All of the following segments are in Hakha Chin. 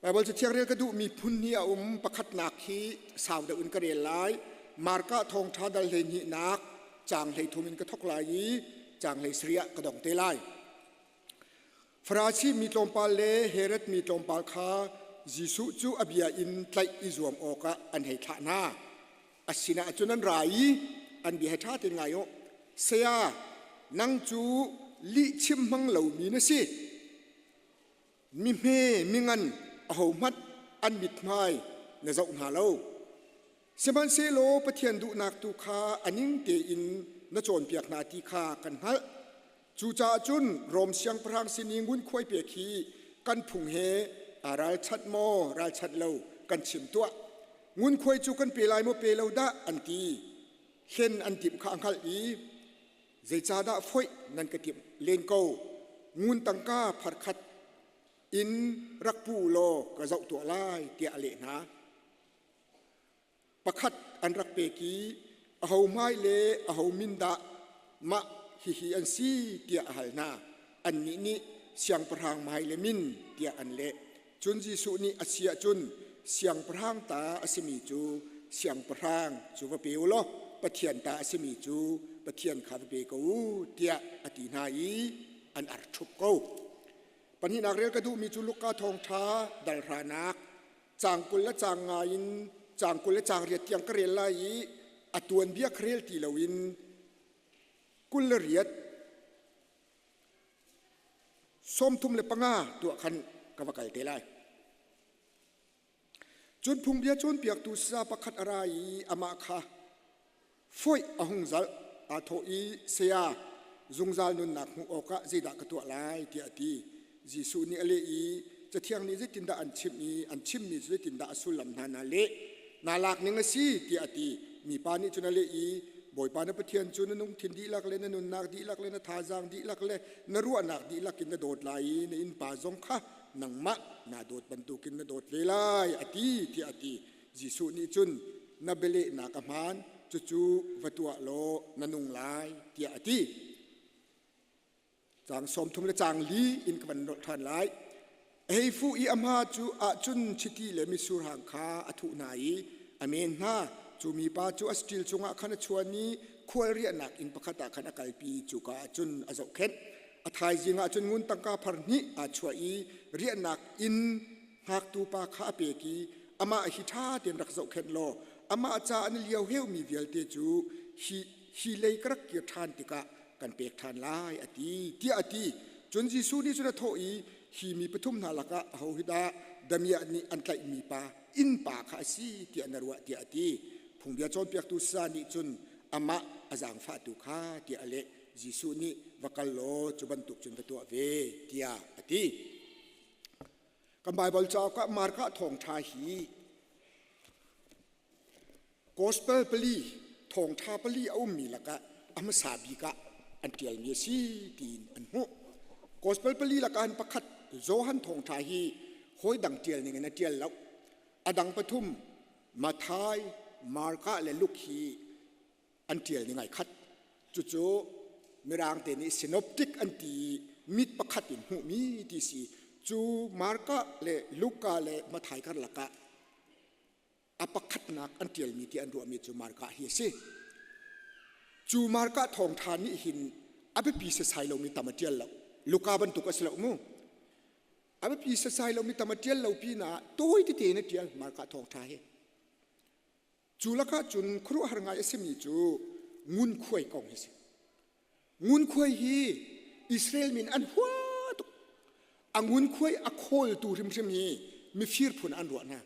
Baibal Cathiang rel ka duhmi phun hi a um. Pakhatnak hi sau deuh in ka rel lai. Marka thawngṭha dal 12nak caang 13 in ka thawk lai i caang 17 ah ka dong te lai. Farasi mi tlawmpal le Herod mi tlawmpal kha Jesuh cu a bia in tlaih i zuam awkah an hei thlah hna. A sinah cun an ra i an bia he ṭha tein ngai u. Saya, nang cu lihchim hmang lomi na si. Mihme mingan ahohmanh an mithmai na zoh hna lo. Sihmanhsehlaw Pathian duhnak tu kha a ning tein na cawnpiak hna ti kha kan hngalh. Cucaah cun Rom siangpahrang sin i ngunkhuai pek hi kan phung he aa ralchanh maw ralchanh lo kan chim tuah. Ngunkhuai cu kan pe lai maw pe lo dah an ti. Hlen an timh kha a hngalh i Zeicahdah foih nan ka timh len ko? Ngun tangka pharkhat in rak pu u law ka zoh tuah lai, tiah a leh hna. Pakhat an rak pek i aho hmai le aho min dah mah hihi an si tiah a hal hna. Annih nih siangpahrang hmai le min tiah an leh. Cun Jesuh nih a si ahcun siangpahrang ta a simi cu siangpahrang cu va pe u law Pathian ta a simi cu Pathian kha va pe ko u tiah a ti hna i an ar ṭhup ko. Pahnihnak rel ka duhmi cu Luka thawngṭha dal hranak caang 20 le caang nga in caang 20 le caang riat tiang ka rel lai i a tuanbia ka rel ti loin 28 35 tuah khan ka va kal te lai. Cun phungbia cawnpiaktu sasa pakhat a ra i amah kha foih a hung zalh. Aa thawh i, Saya, zungzal nunnak hmuh awkah zeidah ka tuah lai? tiah a ti. Jesuh nih a leh i, Cathiang nih zeitindah an chimh i an chimmi cu zeitindah a sullam hna na leh? Naa lak ning a si, tiah a ti. Mipa nih cun a leh i, Bawipa na Pathian cu na lungthin dihlak le na nunnak dihlak le na thazaang dihlak le na ruahnak dihlak in na dawt lai i na innpa zong kha nangmah naa dawt bantukin na dawt ve lai, a ti, tiah a ti. Jesuh nih cun, Na bialehnak a hmaan, cucu va tuah law na nung lai, tiah a ti. Caang 30 le caang li in ka van nolh ṭhan lai. A hei fuh i a hma cu ahcun chiti le mitsur hang kha a thuh hna i a men hna. Cu mipa cu a saṭil cungah khan a chuan i khual riahnak inn pakhat ah khan a kalpi i cuka ah cun a zohkhenh. A thaizing ah cun ngun tangka phar hnih aa chuah i riahnak inn ngaktu pa kha a pek i amah hi ṭha tein rak zohkhenh law amah ca an i lio heumi vialte cu hi hi lei ka rak kir ṭhan tikah kan pek ṭhan lai a ti tiah a ti. Cun Jesuh nih cun a thawh i hi mi pathum hna lakah aho hi dah damiah nih an tlaihmi pa innpa kha a si tiah na ruah tiah a ti. Phungbia cawnpiaktu sa nih cun amah a zaangfahtu kha tiah a leh. Jesuh nih va kal law cu bantuk cun va tuah ve tiah a ti. Kan Baibal cauk ah Marka thawngṭha hi Gospel pali, thawngṭha pali a ummi lakah a hmasa bik ah an ṭialmi a si tiin an hmuh. Gospel pali lakah hin pakhat Johan thawngṭha hi hawi dang ṭial ning in a ṭial lo. A dang pathum Matthai, Marka le Luke hi an ṭial ning ai khat. Cucu Mirang te nih synoptic an ti i mit pakhat in hmuhmi ti si. Cu Marka le Luka le Matthai karlak ah a pakhatnak an ṭialmi ti an ruahmi cu Marka hi a si. Cu Marka thawngṭha nih hin a biapi setsai lomi tam a ṭial lo. Luka bantuk a si lo mu. A biapi setsai lomi tam a ṭial lo pinah tawi tete in a ṭial Marka thawngṭha hi. Cu lakah cun khuaruahhar ngai a simi cu ngunkhuai kong hi a si. Ngunkhuai hi Israel min an hua tuk. A ngunkhuai a khawltu hrimhrim hi mifir phun an ruah hna.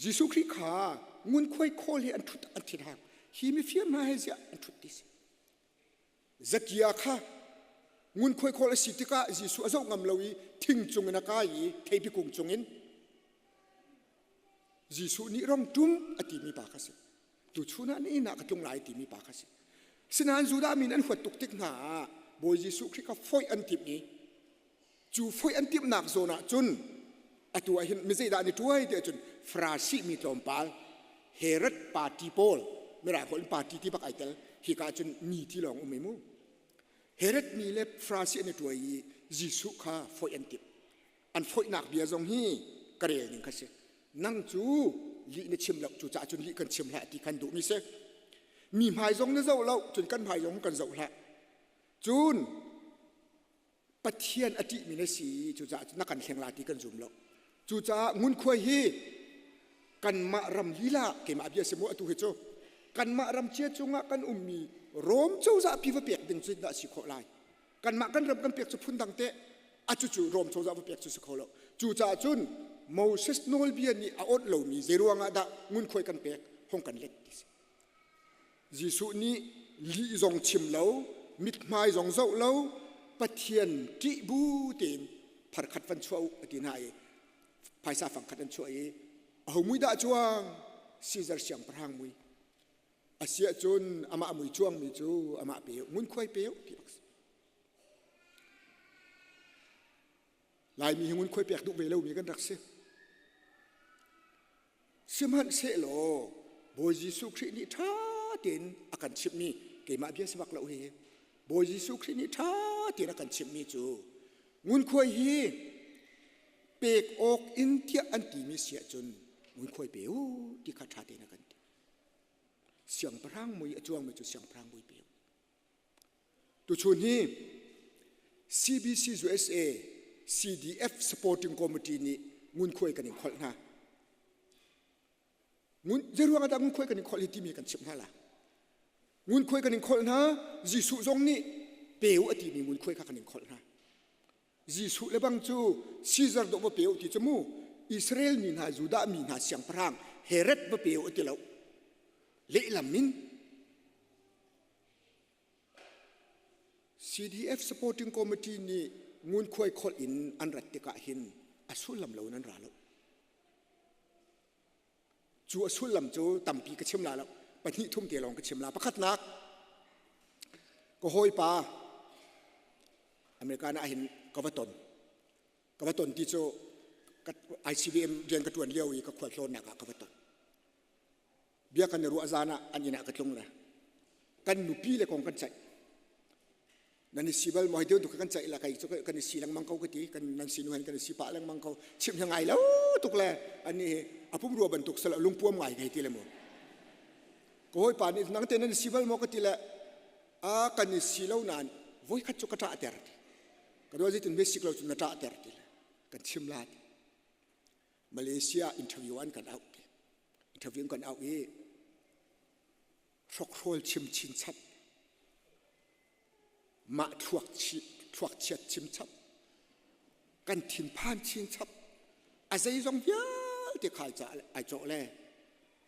Jesuh Khrih kha ngunkhuai khawl hi an ṭhut an thin hang. Hi mifir hna he ziah an ṭhut ti si. Zakia kha ngunkhuai khawl a si tikah Jesuh a zoh ngam lo i thing cungin a kai i theipi kung cungin Jesuh nih rong ṭum a timi pa kha si. Tuchun ah na inn ah ka tlung lai timi pa kha si. Sinain Judah mi an huat tuk tik hna ah Bawi Jesuh Khrih kha foih an timh i cu foih an timhnak zawn ah cun atu ah hin mi zeidah an i ṭuai ti ahcun Farasi mi tlawmpal Herod party pawl Mirang holh in party ti bak ai tel hika ah cun mi ti lawng um i mu Herod mi le Farasi an i ṭuai i Jesuh kha foih an timh. An foihnak bia zong hi ka rel ning kha si. Nang cu lih na chim lo, cucaah cun lih kan chim hlah ti khan duhmi si. Mi hmai zong na zoh lo, cun kan hmai zong kan zoh hlah. Cun Pathian a ṭihmi na si cucaah na kan hleng la ti kan zum lo. Cucaah ngunkhuai hi kanmah ram lila keimah bia si mu atu hi cu kanmah ram cia cungah kan ummi Rom cozah pi va pek ding cu dah si khawh lai. Kanmah kan ram kan pek cu phundang te a cucu Rom cozah va pek cu si kho lo. Cucaah cun Moses nawlbia nih a awnh lomi zeiruangah dah ngunkhuai kan pek hong kan let ti si. Jesuh nih lih zong chim lo, mithmai zong zoh lo, Pathian ṭih bu tein pharkhat van chuah u a ti hna i phaisa fangkhat an chuah i aho mui dah cuang Caesar siangpahrang mui asiah cun amah mui cuangmi cu amah pe u ngunkhuai pe u ti bak si Laimi hi ngunkhuai pek duh ve lomi kan rak si Sihmanhsehlaw Bawi Jesuh Khrih nih ṭha tein a kan chimhmi keimah bia si bak lo hi Bawi Jesuh Khrih nih ṭha tein a kan chimhmi cu ngunkhuai hi pek awk in tiah an timi si ahcun ngunkhuai pe u ti kha ṭha tein a kan ti. Siangpahrang mui a cuangmi cu siangpahrang mui pe u. Tuchun hi CBC USA CDF Supporting Committee nih ngunkhuai kan in kholh hna. Zeiruang ah dah ngunkhuai kan in kholh hi timi kan chimh hna la. Ngunkhuai kan in kholh hna, Jesuh zong nih pe u a timi ngunkhuai kha kan in kholh hna. Jesuh le bang cu Caesar dawh va pe u ti cu mu Israel mi hna Judah mi hna siangpahrang Herod va pe u a ti lo. Lehlam in CDF Supporting Committee nih ngunkhuai kholh in an rat tikah hin a sullam lo in an ra lo. Cu a sullam cu tampi ka chim la lo. Pahnih thum te lawng ka chim la. Pakhatnak, ka hawipa American ah hin ka va ton. Ka va ton ti cu ICBM rian ka ṭuan lio i ka khualtlawnnak ah ka va ton. Bia kan i ruah zan ah an inn ah ka tlung le kan nupi le kong kan ceih. Nan i si bal maw hi tu kan ceih la kai cu kan i si lengmang ko ka ti kan nan si nu hen kan i si pah lengmang ko chim hi ngai lo tuk le ani hi a pum rua bantuk sala lungpuam ngai kai ti le mu ka hawipa nih nang te nan i si bal maw ka ti le a kan i si lo nain voi khat cu ka ṭah ter ti ka ruah zeitin ve sik lo cu na ṭah ter ti le kan chim la ti Malaysia interview an kan auh ti interview an kan auh i hrokhrawl chim chinchap mah thluak thluak chiat chimchap kan thinphan chinchap a zeizong vialte khai ca ai cawh le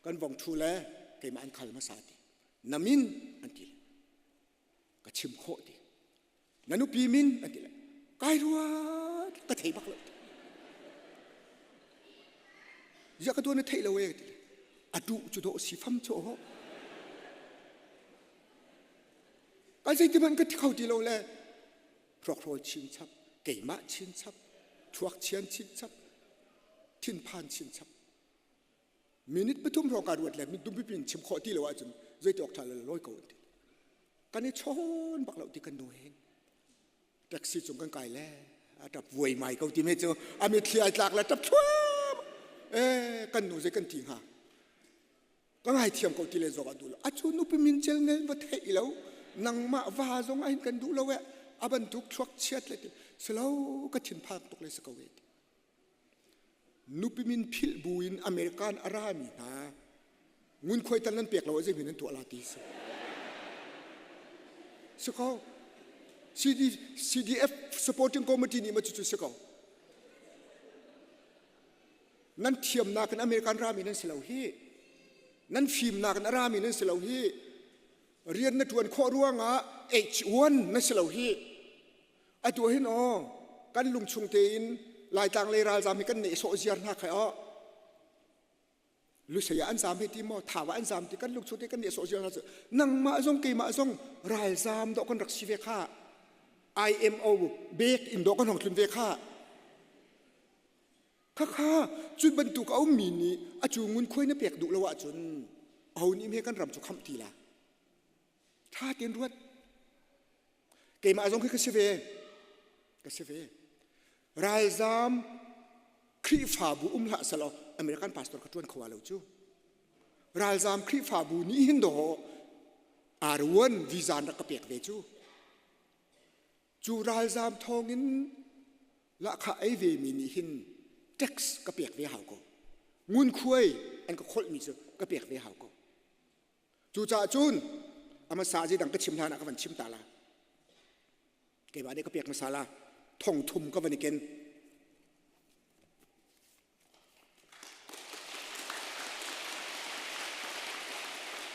kan vong thu le keimah an khal hmasa ti na min an ti ka chim khawh ti na nupi min an ti le kai ruat ka thei bak lo ziah ka tuan na theih lo e ti a duh cu dawh si fam cu ho ka zeiti hmanh ka thi kho ti lo le hrokhrawl chinchap keimah chinchap thuak chian chinchap thinphan chinchap minute pathum hrawng ka ruat le dumpi pin chim khawh ti lo ahcun zeiti awk ṭha le lawi ko an ti kan i chawn bak lo ti kan nu hin taxi cung kan kai le a ṭap vuai mai ko ti me cu a mitthli ai tlak le ṭap thluam e kan nu zei kan ti hnga ka ngaithiam ko ti le zok a duh lo a cu nupi min cel ngel va theih lo nangmah va zong ah hin kan duh lo e a bantuk thluak chiat le ti silo ka thinphang tuk le si ko e ti Nupi min philh buin American a rami hna ngunkhuai tal nan pek lo ah zeihmanh nan tuah la ti si. Si ko. CD, CDF supporting committee nih ma cucu si ko. Nan thiamnak in American rami nan si lo hi. Nan fimnak in a rami nan si lo hi. Rian na ṭuan khawh ruangah H1 na si lo hi. Atu hin aw kan lungchung tein Laitlang lei ralzam hi kan nehsawh ziar hna khai aw Lusei ah an zam hei ti maw Thau ah an zam ti kan lungchung te kan nehsawh ziar hna cu nangmah zong keimah zong ralzam dawh kan rak si ve kha IMO bek in dawh kan hong tlun ve kha khakha cu bantuk a ummi nih a cu ngunkhuai na pek duh lo ahcun aho nih hme kan ram cu khamh ti la tha tein ruat Keimah zong khi ka si ve. Ka si ve. Ralzam Khrihfabu um hlah selaw American pastor ka ṭuan kho lo cu. Ralzam Khrihfabu nih hin dawh R1 visa an rak ka pek ve cu. Cu ralzam thawngin lahkhah ei ve mi nih hin tax ka pek ve hau ko. Ngunkhuai an ka kholhmi cu ka pek ve hau ko. Cucaah cun a hmasa zeidang ka chim hlan ah ka van chim ta la. Keimah nih ka pek hmasa la. Thong thum ka van i ken.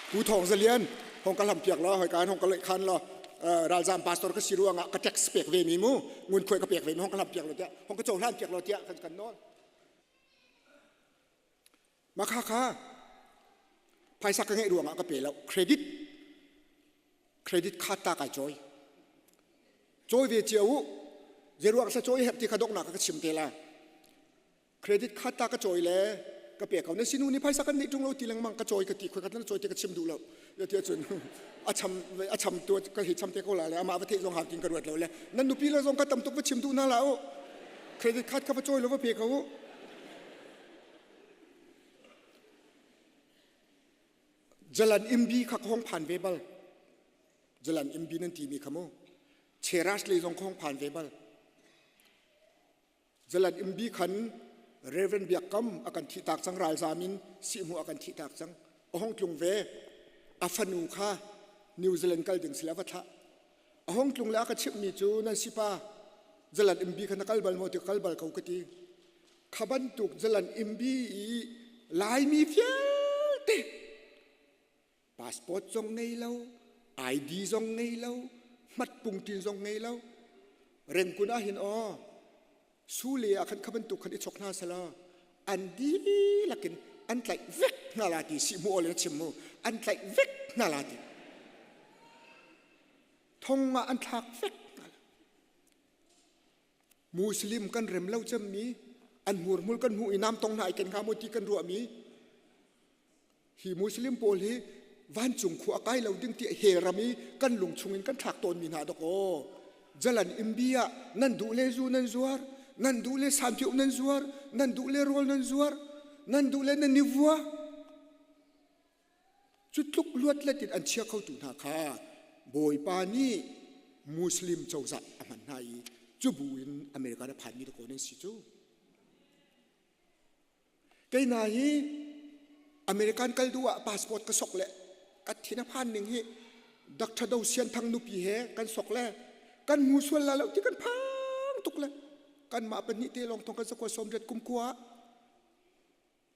Pu Thawng Za Lian, hong ka hlam piak law, hoi ka hong ka leih khan law, ralzam pastor ka si ruangah ka tax pek ve mi mu, ngunkhuai ka pek ve mi hong ka hlam piak law tiah, hong ka cohlan piak law tiah kan kan nawl. Makha kha phaisa ka ngeih ruangah ka pe lo, credit credit card ta kai cawi. Cawi ve cio u, zeiruang sa cawi herh ti kha donghnak ka chim te la. Credit card ta ka cawi le ka pe ko. Na sinu nih phaisa kan neih ṭung lo ti lengmang ka cawi ka ti khoi ka na cawi ti ka chim duh lo. Ya ti ahcun a cham a cham tu ka hi cham te ko la le amah va theih zong hau tin ka ruat lo le nan nupi le zong ka tam tuk va chim duh na la u. Credit card kha va cawi lo va pe ko u. Jalan Imbi kha ka hong phan ve bal. Jalan Imbi nan timi kha mu. Cheras lei zong ka hong phan ve bal. Jalan Imbi khan Reverend Biak Kam a kan thihtak cang ralzam in sihhmuh a kan thihtak cang. A hong tlung ve. A fanu kha New Zealand kal ding sila va thlah. A hong tlung le a ka chimhmi cu nan sipa Jalan Imbi kha na kal bal maw ti kal bal ko ka ti. Kha bantuk Jalan Imbi i Laimi vialte passport zong ngei lo, ID zong ngei lo, hmatpungtin zong ngei lo. Rengkun ah hin aw sule ah khan kha bantuk khan i chok hna selaw an dihlak in an tlaih vek hna la ti si mu awl in a chim mu an tlaih vek hna la ti thong ah an thlak vek hna la Muslim kan rem lo cemmi an hmurhmul kan hmuh i nam tong hna i ken hnga maw ti kan ruahmi Hi Muslim pawl hi vancung khua a kai lo ding ti he ram i kan lung chungin kan thlak tawnmi hna dok aw. Jalan imbi ah nan duh le zu nan zuar, nan duh le sanpioh nan zuar, nan duh le rawl nan zuar, nan duh le nan i vua. Cu tluk luat let in an chia khotu hna kha Bawipa nih Muslim cozah a hman hna i cu bu in America na phanmi dakaw nan si cu. Kei hna hi American kal duh ah passport ka sok le ka thin a phan ning hi Dr. Do Sian Thang nupi he kan sok le kan hmu sual la lo ti kan phang tuk le kan mah pahnih te lawng thong kan sakua sawmriat kum khua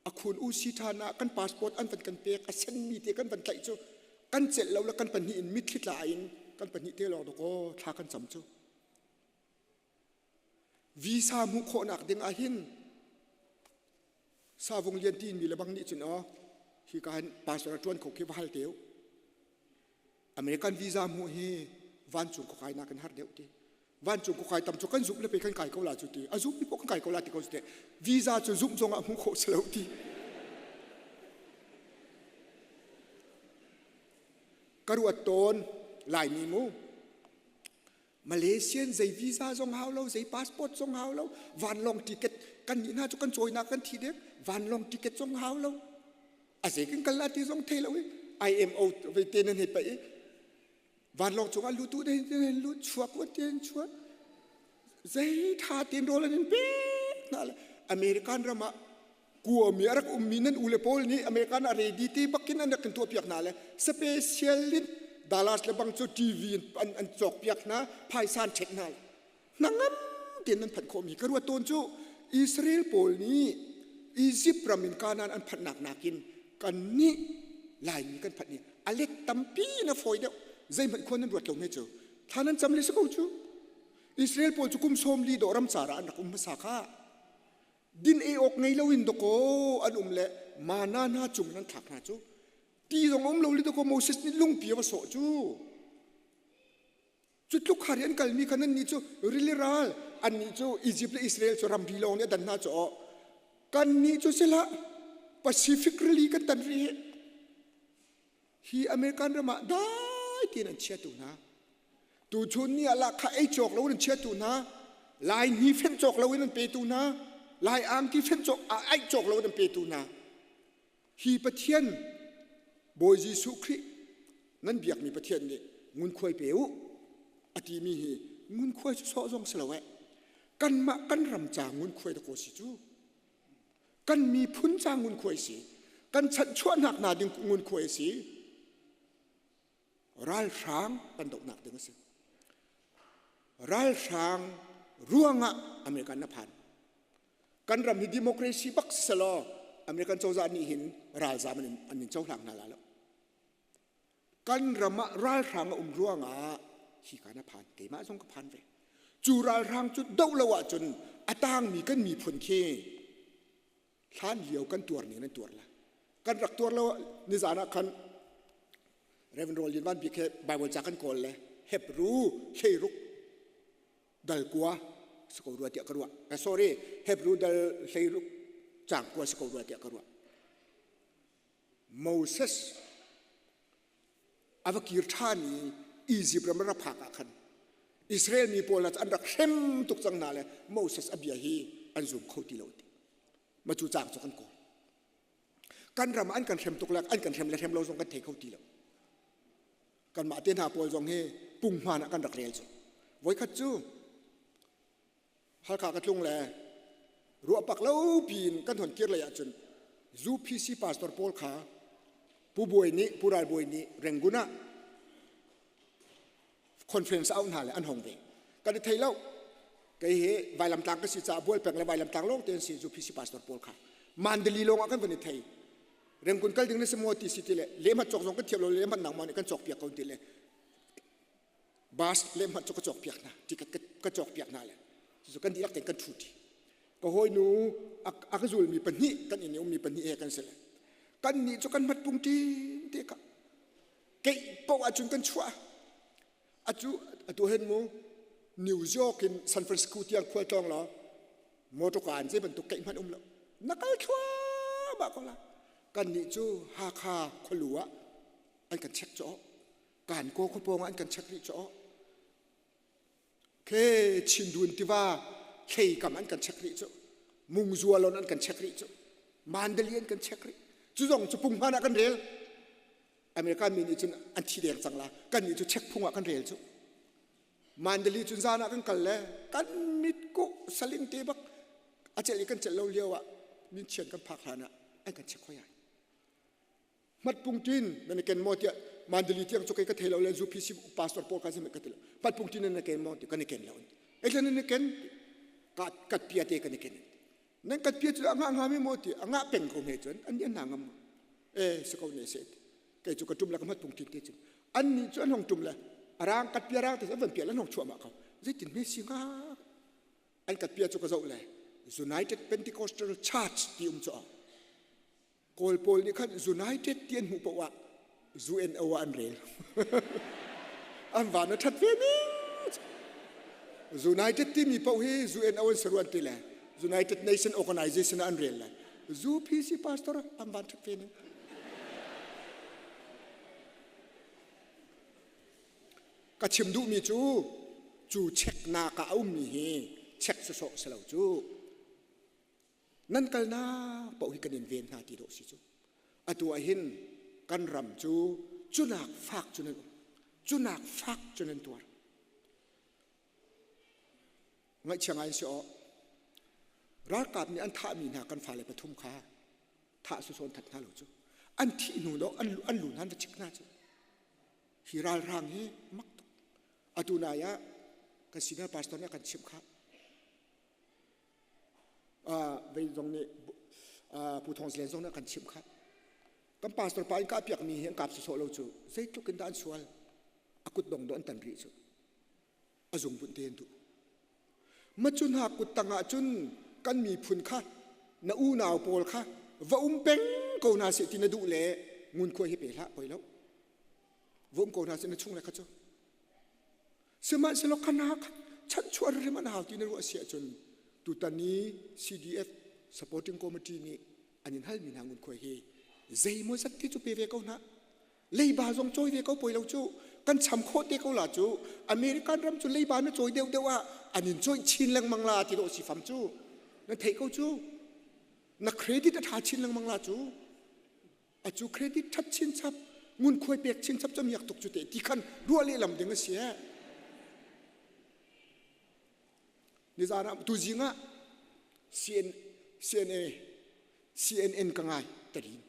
a khun u si than ah kan passport an van kan pek a sen mi te kan van tlaih cu kan celh lo le kan pahnih in mitthli tla in kan pahnih te lawng dok aw thla kan cam cu Visa hmuh khawhnak ding ah hin Savung Lian ti mi le bang nih cun aw hi ka han pastor a ṭuan kho khi va hal te u. American visa hmuh hi vancung khuakai nak in har deuh ti. Vancung khuakai tam cu kan zumh le pe kan kai ko la cu ti. A zumh mi poh kan kai ko la ti ko cu te. Visa cu zumh zong ah hmuh khawh si lo ti. Ka ruat tawn Laimi mu Malaysian zei visa zong hau lo, zei passport zong hau lo, vanlawng ticket kan nih hna cu kan cawinak kan thi dek, vanlawng ticket zong hau lo. A zei kan kal la ti zong thei lo i IMO ve te nan hei paih i vanlawng cungah lutu te hin lut chuak wan te hin chuak zei tha ten rawl an in pek hna le American ram ah kuami a rak ummi nan ule pawl nih American ah ready te bakin an rak kan tuahpiak hna le special in Dallas le bang cu TV in an, an cawkpiak hna phaisa an ṭhet hna hnangam tein nan phanh khawhmi ka ruat tawn cu Israel pawl nih Egypt ram in Canaan an phanhnak nakin kan nih Laimi kan phanh ni a let tampi in a fawi deuh zeihmanh khua nan ruat lo me cu thla nan cam le si ko cu Israel pawl cu kum sawm li dawh ram car ah an rak um hmasa kha Din ei awk ngei loin dakaw an um le mana hna cung nan thlak hna cu ti zong a um lo li dakaw Moses nih lungpi a va sawh cu cu tluk hari an kalmi kha nannih cu rili ral annih cu Egypt le Israel cu ramri lawng nih a dan hna cu aw kannih cu sihlah Pacific rili kan tan rih hi hi American ram ah dai tein an chiatu hna tuchun ni ah lahkhah ei cawk lo in an chiatu hna. Lai ni fenh cawk loin an petu hna, Lai angki fenh cawk aih cawk loin an petu hna. Hi Pathian Bawi Jesuh Khrih nan biakmi Pathian nih ngunkhuai pe u a timi hi ngunkhuai cu sawh zong si lo eh. Kanmah kan ram ca ngunkhuai dakaw si cu. Kan miphun ca ngunkhuai si. Kan chanhchuahnak hna ding ngunkhuai si. Ralhrang kan dohnak ding a si. Ralhrang ruangah American na phan. Kan ram hi democracy bak selaw American cozah nih hin ralzam an in cohlang hna la lo. Kan ram ah ralhrang a um ruangah hi ka na phan. Keimah zong ka phan ve. Cu ralhrang cu doh lo ahcun a tangmi kan miphun khi hlan lio kan tuar ning nan tuar la. Kan rak tuar lo nizan ah khan Reverend Roll Lin Van Bik he Bible ca kan kawl le Hebrew hleiruk dal kua si ko rua tiah ka ruah. Eh, sorry, Hebrew dal hleiruk cang kua si ko rua tiah ka ruah. Moses a va kir ṭhan i Izipt ram a rak phak ah khan Israel mi pawl an rak hrem tuk cang hna le Moses a bia hi an zum kho ti lo ti. Ma cu caang cu kan kawl. Kan ram an kan hrem tuk le an kan hrem le hrem lo zong kan thei kho ti lo. Kanmah te hna pawl zong hi punghman ah kan rak rel cu. Voikhat cu Halkha ka tlung le ruahpak lo piin kan hon kir lei ahcun UPC pastor pawl kha Pu Bawi nih Pu Ral Bawi nih Rangoon ah conference auh hna le an hong ve. Kan i thei lo. Kei hi vailamtlang ka si caah Bualpeng le vailamtlang lawng te an si UPC pastor pawl kha. Mandali lawng ah kan van i thei. Rangoon kal ding na si maw ti si ti le lehmat cawk zong kan thiam lo lehmat nangmah nih kan cawk piak ko ti le bus lehhmanh cu ka cawk piak hna ticket ka cawk piak hna le cucu kan dihlak tein kan ṭhu ṭi ka hawinu a ka zulmi pahnih kan inn i ummi pahnih he kan si le kan nih cu kan hmat pung ṭin te ka keih paoh ahcun kan chuah atu atu hen mu New York in San Francisco tiang khual tlawng law motor car an zei bantuk keih hmanh um lo na kal thluahmah ko la kan nih cu Hakha khualu ah an kan check cawh kan kaw khuapawng ah an kan check rih caw ke Chindun tiva hlei kam an kan check rih cu mungzualon an kan check rih cu Mandali an kan check rih cu zong cu punghman ah kan rel American mi nih cun an thi deng cang la kan nih cu check phung ah kan rel cu Mandali cun zan ah kan kal le kan mit ku saling te bak a celh i kan celh lo lio ah min chian kan phak hlan ah an kan check hoi ai Hmatpungtin nan i ken maw tiah Mandali tiang cu kei ka thei lo le UPC pastor pawl kha ka ti lo. Hmatpungtin nan i ken maw ti kan i ken lo. Ei nan i ken ka kat pia te kan i ken. Nan kat pia cu a ngah ngami maw ti a ngah peng ko hme cun an nih an hna ngam. E si ko ne se. Kei cu ka tum le ka hmatpungtin te cu. An nih cu an hong tum le arang kat pia rang te an van pia le an hong chuah ma ko. Zeitin hme si nga an kat pia cu ka zoh le United Pentecostal Church ti um cu Kawl pawl nih khan United ti an hmuh paoh ah UNO ah an rel. an van a ṭhat ve ning. United timi paoh hi UNO an saruan ti le United Nation Organization ah an rel le UPC pastor an van ṭhat ve ning. Ka chim duhmi cu cu checknak ah a ummi hi check sawsawh si lo cu. Nan kalnak paoh hi kan in ven hna ti dawh si cu. Atu ah hin kan ram cu cunak fak cu nan um. Cunak fak cu nan tuar. Ngaihchia ngai si aw. Ralkap nih an thahmi hna kan fale pathum kha thah susawn that hna lo cu. An thih hnu dawh an an lu hna an va chik hna cu. Hi ralhrang hi mak tuk. Atu nai ah kan senior pastor nih a kan chimh kha. Vei zong nih Pu Thawng Zalen zong nih a kan chimh kha. Kan pastor pa in kah piakmi hi an kap sawsawh lo cu zeitluk in dah an sual a kut dong dawh an tan rih cu a zungbunh te an duh. Ma cu hna kut tang ah cun kan miphun kha na unau pawl kha va um peng ko hna seh ti na duh le ngunkhuai hi pe hlah poi lo. Va um ko hna seh na chung le kha cu. Sihmanhsehlaw kha hna kha chanchuah rim an hau ti na ruah si ahcun tutan i CDF supporting committee nih an in halmi hna ngunkhuai hi zeimawzat ti cu pe ve ko hna. Leiba zong cawi ve ko poi lo cu. Kan cham khawh te ko la cu. American ram cu leiba na cawi deuh deuh ah an in cawih chin lengmang la ti dawh si fam cu. Na theih ko cu. Na credit a ṭha chin lengmang la cu. A cu credit ṭhat chin chap ngunkhuai pek chin chap cu miak tuk cu te ti khan ruah lehlam ding a si eh. Nizan ah tuzing ah CN, CNA CNN ka ngai tarin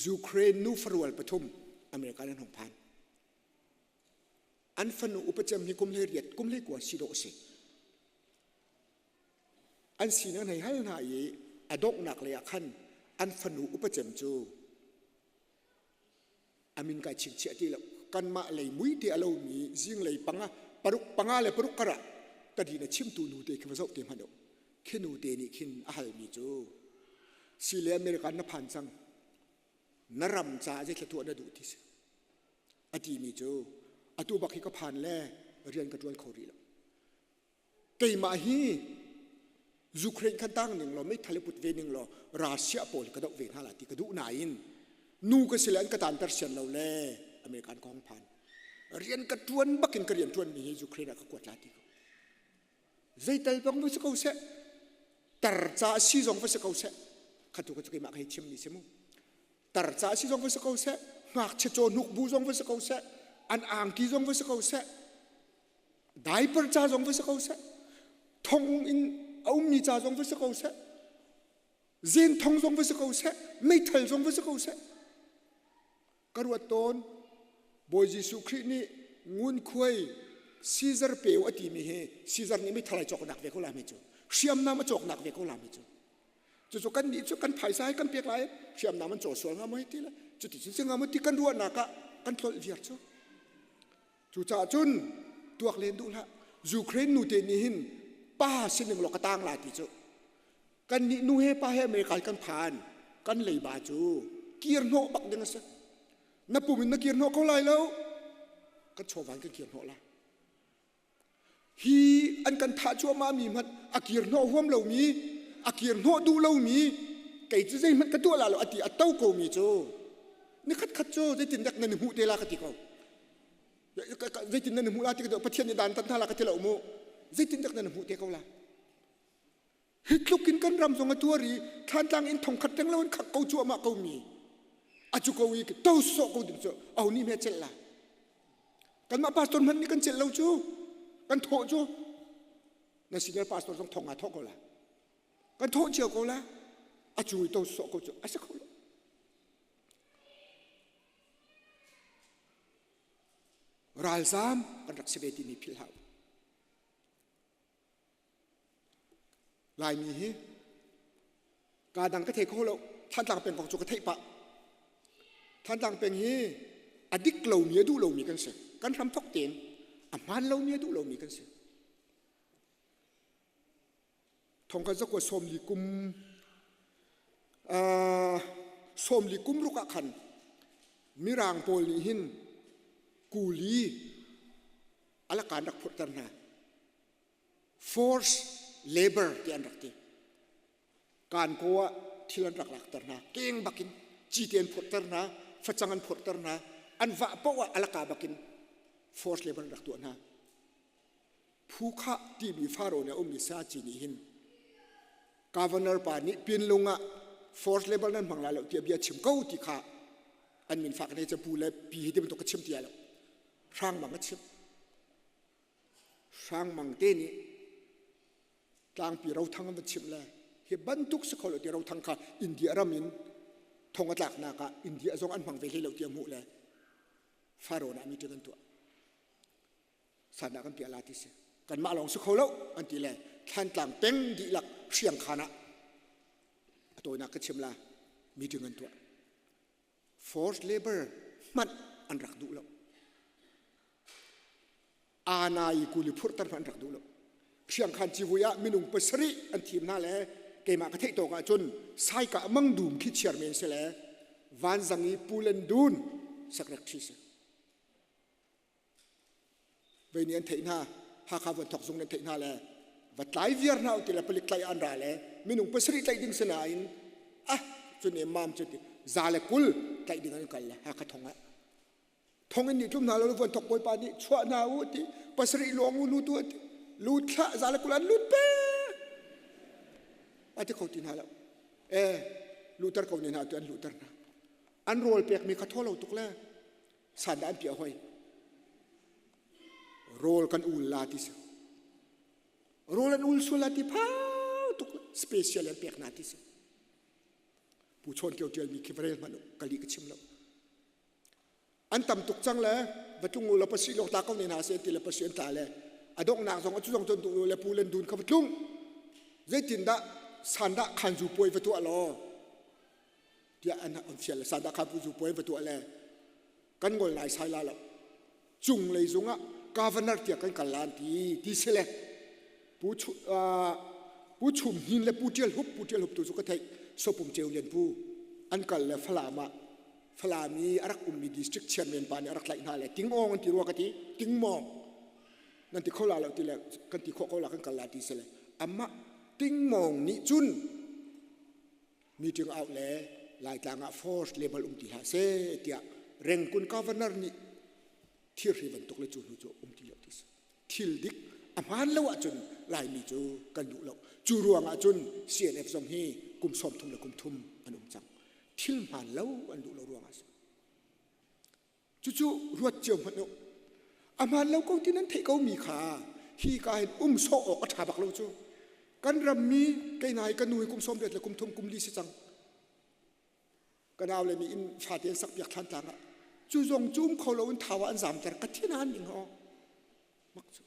Ukraine nu farual pathum America an hung phan. An fanu upacem hi kum hlei riat kum hlei kua si dawh si. An sin an hei hal hna i a donghnak lei ah khan an fanu upacem cu a min kai chingchiah ti lo kanmah lei mui te a lomi zinglei panga paruk panga le paruk karah tadin a chimtu nu te khi va zoh te hmanh u khi nu te nih khin a halmi cu si le America na phan cang na ram caah zeithla tuah na duh ti si a timi cu atu bak hi ka phan le rian ka ṭuan kho rih lo Keimah hi Ukraine khan tang ning law meithal i put ve ning law Russia pawl ka doh ve hna la ti ka duh nain nu ka si le an ka tanter sian lo le American ka hong phan. Rian ka ṭuan bakin ka rian ṭuanmi hi Ukraine ah ka kuat la ti ko. Zeital bang va si ko seh, tar ca si zong va si ko seh, khatu ka cu keimah ka hei chimmi si mu. Tar ca si zong va si ko seh, ngakchia caw hnuk bu zong va si ko seh, an angki zong va si ko seh, Diaper ca zong va si ko seh, thong in a ummi ca zong va si ko seh, zen thong zong va si ko seh, meithal zong va si ko seh. Ka ruat tawn, Bawi Jesuh Khrih nih ngunkhuai Caesar peu a timi hi Caesar nih meithal ai cawknak ve ko la mi cu hriamnam a cawknak ve ko la mi cu cucu kan nih cu kan phaisa hi kan pek lai hriamnam an caw sual hnga maw hei ti le cuti cun si hnga maw ti kan ruahnak ah kan tlolh viar cu Cucaah cun tuak len duh hlah. Ukraine nu te nih hin pa sining law ka tang la ti cu. Kan nih nu he pa he America kan phan. Kan leiba cu kir hnawh bak ding a si. Na pum in na kir hnawh kho lai lo. Kan chawva in kan kir hnawh lai. Hi an kan thah cuahmah mi hmanh a kir hnawh huam lomi, a kir hnawh duh lomi, kei cu zeihmanh ka tuah la lo a ti a to ko mi cu nikhat khat cu zeitin dek nan i hmuh te la ka ti ko. Zeitin nan i hmuh la ti ka Pathian nih dan tat hna la ka ti lo mu. Zeitin dek nan i hmuh te ko la. Hi tluk in kan ram zong a tuar i thlantlang in thongkhat reng lo in khak ko cuahmah ko mi a cu ko i to sawh ko ding cu aho nih hme celh la kanmah pastor hmanh nih kan celh lo cu kan thawh cu na senior pastor zong thong aa thawh ko la kan thawh cio ko la a cu i to sawh ko cu a si kho lo ralzam kan rak si ve timi philh hau Laimi hi kaa dang ka thei kho lo. Thantlang peng kong cu ka theih pah. Thantlang peng hi a dik lomi a duh lomi kan si. Kan hram thok tein a hmaan lomi a duh lomi kan si. Thongkhat zakua sawmli kum uh, sawmli kum ruk ah khan Mirang pawl nih hin kuli alakan rak phurhter hna. Force labor ti an rak ti. Kankaw ah thil an rak lakter hna. Keng bakin cite an phurhter hna, facang an phurhter hna. An vah paoh ah alaka bakin force labor an rak tuah hna. Phu khah timi Faro nih a ummi saci nih hin governor pa nih Pinlung ah force labor nan hmang lai lo tiah bia chim ko ti kha an min fak ne pu le pi hi ti bantuk ka chim ti lo. Hrang bang a chim. Hrangmang te nih tlangpi rothang an va chimh le hi bantuk si kho lo ti rothang kha India ram in thong a tlaknak ah India zong an hmang ve hlei lo ti a hmuh le Faro ah meeting an tuah. Sanah kan piah la ti si. Kanmah lawng si kho lo an ti le Thlantlang peng dihlak hriangkhan ah a tawinak ka chim la meeting an tuah. Forced labor hmanh an rak duh lo. Ana i kuli phurhter hmanh an rak duh lo. Hriangkhan civui ah minung pasarih an thim hna le keimah ka theih tawk ahcun Saika Mangdum khi chairman si le Vanzang i Pulen Dun secretary si. Vei nih an theih hna, Hakha Vuanthok zung nih an theih hna le va tlai viar hna u ti le palik tlaih an ra le minung pasarih tlaih ding si nain ah cun mam cu ti za le 20 tlaih ding an kal le Hakha thong ah. Thong in nih tlum hna lo vuan thok bawipa nih chuah hna u ti pasarih luang u lu tu ati lu thlah za le kul an lut pe ati kho ti hna lo e luhter ko ne hna tu an luhter hna an rawl pekmi kha thaw lo tuk le san dah an piah hoi rawl kan ul la ti si rawl an ul sual la ti phau tuk special an pek hna ti si pu chawn kio tial mi khi varel hmanh kali ka chim lo an tam tuk cang le va tlung u la pasi lok ta ko ne hna se ti le pasi an tla le a donghnak zong a cu zong cun duh le pu len dun kha va tlung zeitindah sandah khanzu puai va tuah law tiah an an fial le sandah khanzu puai va tuah le kan ngol nai sai la lo cung lei zung ah governor tiah kan kal lan ti ti si le pu chu pu chum hin le pu tial hup pu tial hup tu cu ka theih sopum cheu lian pu an kal le falam ah Falam i a rak ummi district chairman pa nih a rak tlaih hna le tingawng an ti rua ka ti tingmawng nan ti kho la lo ti le kan ti khawh ko la kan kal la ti si le amah tingmawng nih cun meeting out le Laitlang ah force level um ti hlah seh tiah Rengkun governor nih thirhri bantuk le cu hnu cu um ti lo ti si thil dik a hmaan lo ahcun Laimi cu kan duh lo cu ruang ah cun CNF zong hi kum sawm thum le kum thum an um cang thil hmaan lo an duh lo ruang ah si cucu ruat cio hmanh u a hmaan lo ko ti nan theih ko mi kha hi ka hin um sawh awk a ṭha bak lo cu kan rammi kei nai ka nu hi kum sawm riat le kum thum kum li si cang ka nau le nih in fate an sakpiak thlan tlang ah cu zong cu um kho lo in thau ah an zamter ka thin an ning ho mak cu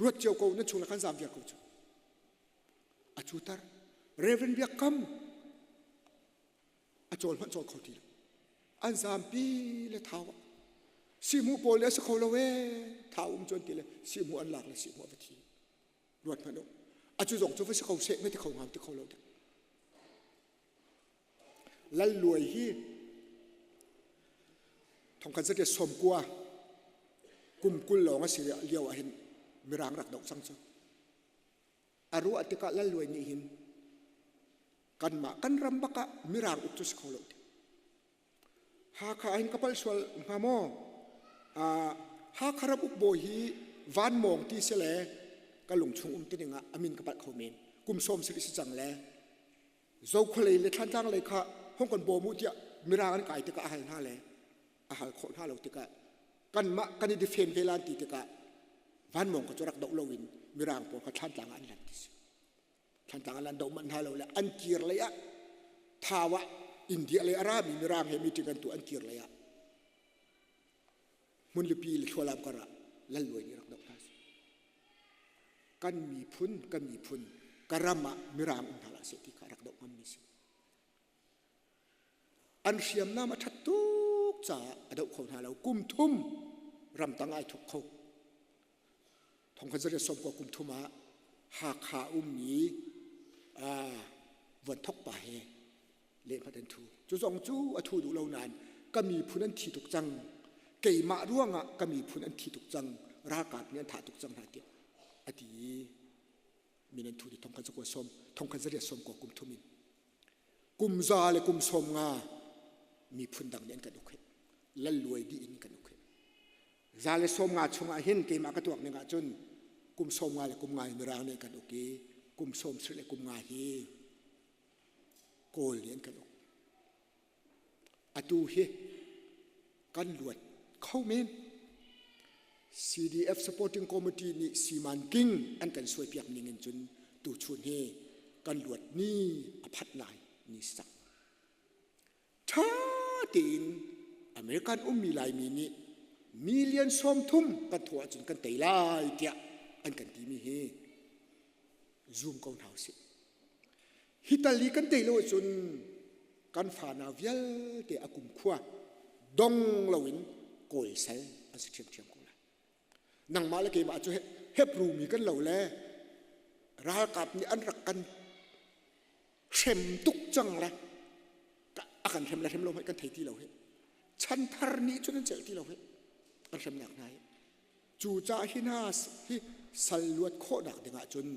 ruat cio ko nan chung le kan zam viar ko cu a cu tar Reverend Biak Kam a cawl hmanh cawl kho ti lo an zampi le thau ah sihmuh pawl le a si kho lo ee thau um cuan ti le sihmuh an lak le sihmuh a va thi ruat hmanh u a cu zong cu va si kho seh na ti kho ngam ti kho lo dek Lal Luai hi thongkhat zat le sawmkua kum 20 lawng a si lio ah hin mirang rak doh cang cu a ruah tikah Lal Luai nih hin kanmah kan ram bak ah mirang uk cu si kho lo ti Hakha hin ka palh sual hnga maw Hakha ram uk bawi hi Van Mawng ti si le ka lung chung um ti ding ah amin ka palh kho men kum sawm si si cang le Zokhualei le Thlantlang lei kha hong kan bawm u tiah mirang an kai tikah a hal hna le a hal khawh hna lo tikah kanmah kan i defen ve lan ti tikah Van Mawng kha cu rak doh loin mirang pawl kha Thlantlang ah an lan ti si. Thlantlang an lan doh manh hna lo le an kir lei ah Thau ah India lei a rami mirang he meeting an tuah an kir lei ah hmunlipi le thlualam kar ah Lal Luai nih rak doh hna si. Kan miphun kan miphun ka ram ah mirang um hna hlah seh ti kha rak doh ngammi si. An hriamnam a ṭhat tuk caah a doh kho hna lo. Kum thum ramtang ai thuk kho. Thongkhat zariat sawmkua kum thum ah Hakha ummi vuanthok pa he lehhmat an thu. Cu zong cu a thu duh lo nain ka miphun an thi tuk cang. Keimah ruangah ka miphun an thi tuk cang. Ralkap nih an thah tuk cang hna tiah a ti i min an thu ti thongkhat zakua sawm thongkhat zariat sawmkua kum thum in kum za le kum sawm nga miphun dang nih an kan uk he lal luai dih in kan uk he za le sawm nga chungah hin keimah ka tuak ning ahcun kum sawm nga le kum nga hi mirang nih kan uk i kum sawm sarih le kum nga hi kawl nih an kan uk atu hi kan luat kho men CDF supporting committee nih Siman King an kan suaipiak ning in cun tuchun hi kan luat ni a phat lai ni sak ṭha tein American ummi Laimi nih million 30 kan thawh ahcun kan tei lai tiah an kan timi hi zum ko hna usih. Hi tal i kan tei lo ahcun kan fanau vialte a kumkhua dong loin kawl sal an si ṭhiamṭhiam ko lai. Nangmah le keimah cu Hebrew mi kan lo le ralkap nih an rak kan hrem tuk cang le a kan hrem le hrem lo hmanh kan thei ti lo hi. Chanthar nih cun an celh ti lo hi. An hremnak hna hi. Cucaah hi hna hi sal luat khawhnak dingah cun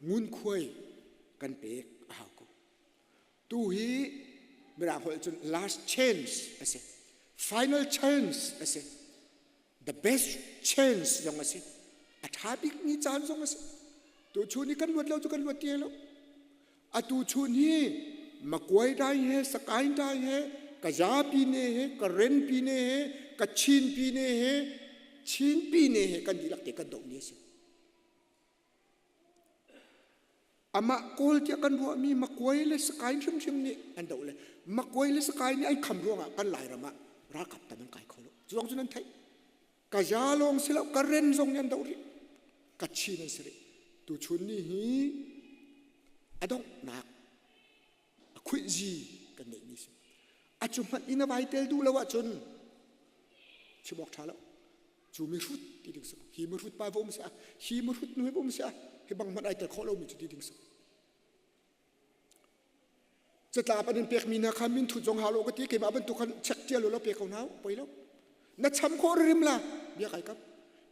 ngunkhuai kan pek a hau ko. Tu hi Mirang holh cun last chance a si. Final chance a si. The best chance zong a si. A ṭha bikmi caan zong a si. Tuchun i kan luat lo cu kan luat ti lo. Atu chun hi Makuai dai he, Sakaing dai he, Kaza pine he, Karen pine he, Kachin pine he, Chin pine he kan dihlak te kan dohmi a si. Amah Kawl tiah kan ruahmi Makuai le Sakaing hrimhrim nih an doh le Makuai le Sakaing nih an kham ruangah kan Lairam ah ralkap tam an kai kho lo. Cu zong cu nan theih. Kaza lawng si lo, Karen zong nih an doh rih. Kachin an si rih. Tuchun ni hi a donghnak a khuihzi kan neihmi si. A cu hmanh in a vai tel duh lo ahcun chim awk ṭha lo. Cu mihrut ti ding si. Hi mihrut pa va um si ah, hi mihrut nu hi va um si ah, hi bang hmanh ai tel khawh lomi cu ti ding si. Catlap an in pekmi hna kha minthut zong hau lo ka ti keimah bantuk khan check ṭial lo pe ko hna poi lo. Na cham khawh rim la bia kai kap.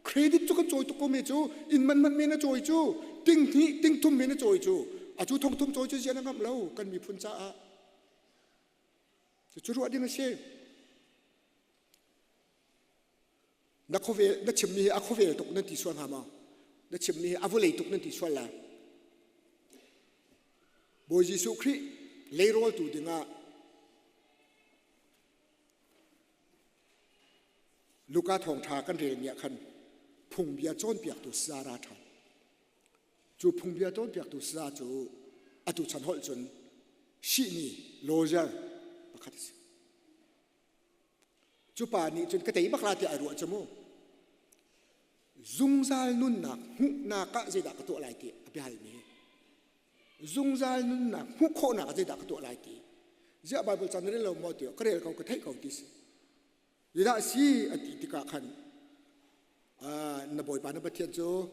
Credit cu kan cawi tuk ko me cu inn man man me na cawi cu ting hnih ting thum me na cawi cu a cu thong thum cawi cu zian a ngamh lo kan miphun caah. Cu ruah ding a si. Na khuavel na chimmi hi a khuavel tuk nan ti sual hnga maw? Na chimmi hi a vawlei tuk nan ti sual lai. Bawi Jesuh Khrih leirawltu dingah Luka thawngṭha kan relmi ah khan phungbia cawnpiaktu saya ra ṭhan. Cu phungbia cawnpiaktu saya cu atu chan holh cun sihni lawyer pakhat a si. Cu pa nih cun ka tei bak la tiah ai ruah cu mu. Zungzal nunnak hmuhnak ah zeidah ka tuah lai ti a biahalmi. Zungzal nunnak hmuh khawhnak ah zeidah ka tuah lai ti. Ziah Bible ca na rel lo maw tiah ka rel ko ka theih ko ti si. Zeidah a si a ti tikah khan na Bawipa na Pathian cu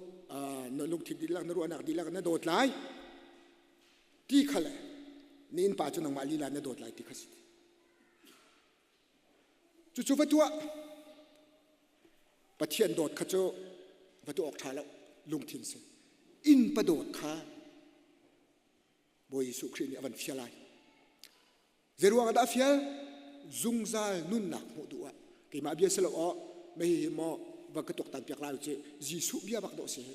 na lungthin dihlak na ruahnak dihlak na dawt lai ti kha le na innpa cu nangmah lila na dawt lai ti kha si. Cucu va tuah. Pathian dawt kha cu va tuah awk ṭha lo lungthin si. Innpa dawt kha Bawi Jesuh Khrih nih a van fial ai. Zeiruang ah dah a fial? Zungzal nunnak hmuh duh ah. Keimah bia si lo aw, mei hi maw va ka tuaktan piak lai u ci. Jesuh bia bak dawh si hi.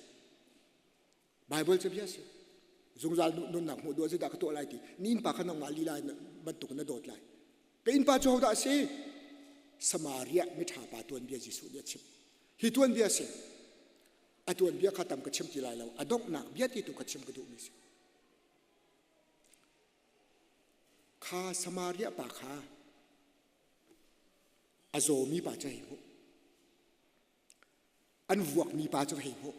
Bible cu bia si. Zungzal nunnak hmuh duh zeidah ka tuah lai ti. Ni innpa kha nangmah lila bantuk na dawt lai. Ka innpa cu hodah a si? Samaria miṭha pa tuanbia Jesuh nih a chim. Hi tuanbia si. A tuanbia kha tam ka chim ti lai lo. A donghnak bia ti tu kha chim ka duhmi si. Kha Samaria pa kha a zawmi pa cu hei hmuh. An vuakmi pa cu hei hmuh.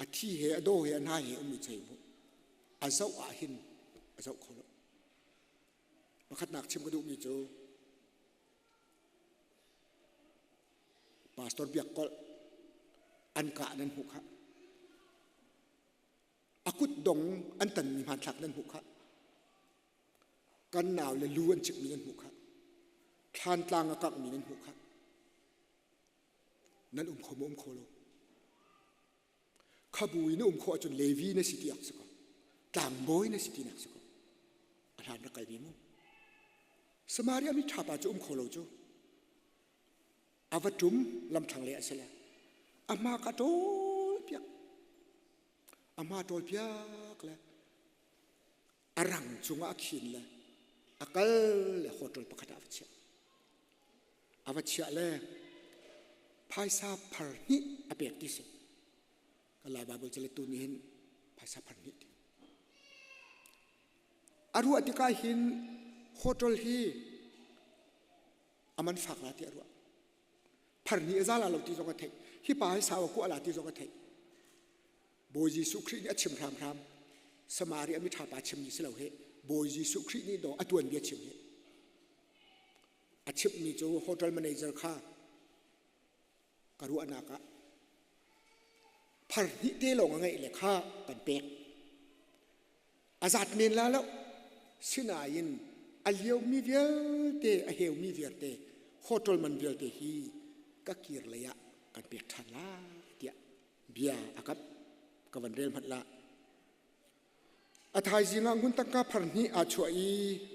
A thi he a daw he a hna he ummi cu hei hmuh. A zoh ah hin a zoh kho lo. Pakhatnak chim ka duhmi cu Pastor Biak Kolh an kah nan hmuh khah. A kut dong an tanmi hmanthlak nan hmuh khah. Kan nau le lu an cikmi nan hmuh khah. Thlantlang a kanghmi nan hmuh khah. Nan um kho maw um kho lo? Khabu in na um khawh ahcun Levi na si ti ak si ko. Tlangbawi na si tinak si ko. A hlan rak kalmi mu. Samaria mi ṭha pa cu um kho lo cu. A va ṭum lamthlang le a si le. A hma ka ṭawl piak. A hma ṭawl piak le a rang cungah a khin le a kal le hotel pakhat ah a va chiah. A va chiah le phaisa phar hnih a pek ti si. Kan Lai Bible calettu nih hin phaisa phar hnih ti. A ruah tikah hin hotel hi a man fak la ti a ruah. Phar hnih a za la lo ti zong a theih. Hi pa hi sau a kuah la ti zong a theih. Bawi Jesuh Khrih nih a chim hramhram. Samaria mi ṭha pa chimmi si lo hi. Bawi Jesuh Khrih nih dawh a tuanbia chim hi. A chimhmi cu hotel manager kha ka ruahnak ah phar hnih te lawng a ngeih le kha kan pek. A zat men la lo. Sinain a liomi vialte, a heumi vialte, hotel man vialte hi ka kir lei ah kan pek ṭhan lai tiah bia a kap ka van rel hmanh la. A thaizing ah ngun tangka phar hnih aa chuah i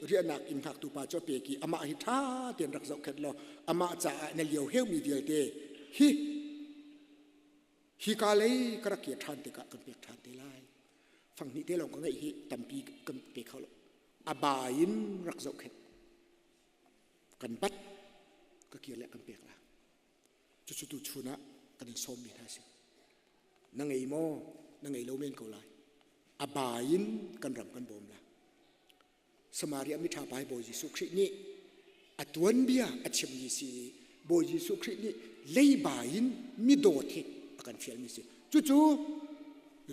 riahnak inn hngaktu pa cu a pek i amah hi ṭha tein rak zohkhenh law amah caah na lio heumi vialte hi hika lei ka rak kir ṭhan tikah kan pek ṭhan te lai. Fang hnih te lawng ka ngeih hi tampi kan pe kho lo. A ba in rak zohkhenh. Kan bat ka kir le kan pek la. Cucu tu chun ah kan in sawmmi hna si. Na ngei maw? Na ngei lo men ko lai. A ba in kan ram kan bawm la. Samaria miṭha pa hi Bawi Jesuh Khrih nih a tuanbia a chimmi si i Bawi Jesuh Khrih nih leiba in midawt hi a kan fialmi si. Cucu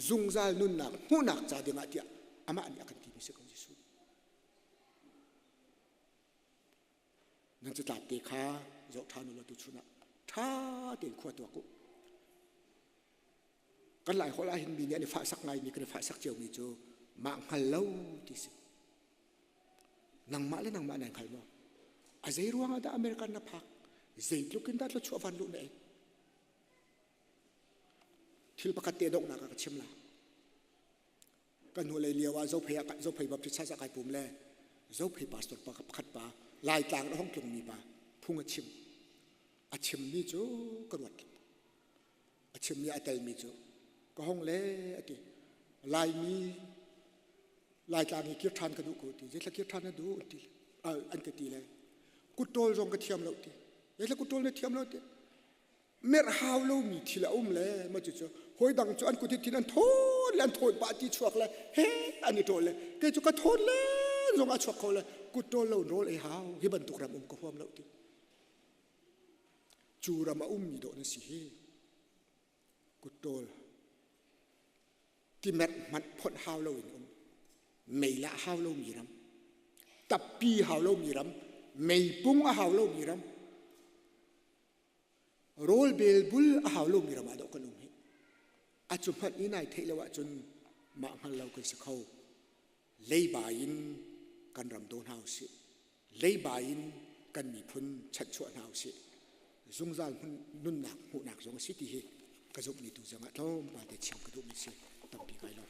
zungzal nunnak hmuhnak ca dingah tiah amah nih a kan timi si ko Jesuh. Nan catlap te kha zoh ṭhan u law tuchun ah ṭha tein khua tuak u. Kan lai holh ah hin mi nih an i fahsak ngaimi kan i fahsak ciomi cu mah hngal lo ti si. Nangmah le nangmah nan hngal maw? A zei ruang ah dah American na phak? Zeitluk in dah thluachuah van luh na ei? Thil pakhat te donghnak ah ka chim la. Kan hnulei lio ah Zophei ah Zophei Baptist Church ah kai pum le Zophei pastor pa pakhat pa Laitlang a hong tlungmi pa phung a chim. A chimmi cu ka ruat. A chimmi a telmi cu ka hong le a ti. Laimi Laitlang i kir ṭhan ka duh ko ti. Zeithla kir ṭhan na duh ti an ka ti le kut ṭawl zong ka thiam lo ti. Zeithla kut ṭawl na thiam lo ti. Merh hau lomi thil a um le ma cucu hawi dang cu an kut hi thin an thawn le an thawn pah ti chuak le he an i ṭawl le kei cu ka thawn le zong a chuak kho le kut ṭawl lo rawl ei hau hi bantuk ram um ka huam lo ti cu ram a ummi dawh na si hi kut ṭawl timerh hmanh phonh hau loin um meilah hau lomi ram tappi hau lomi ram meipung a hau lomi ram Rawl belbul a hau lomi ram ah dawh kan um hi. A cu hmanh i nai theih lo ahcun mah hngal lo kan si kho. Leiba in kan ram daw hna usih. Leiba in kan miphun chanhchuah hna usih. Zungzal hmun nunnak hmuhnak zong a si ti hi ka zumhmi tu zongah tlawmpal te chim ka duhmi si tampi kai lo.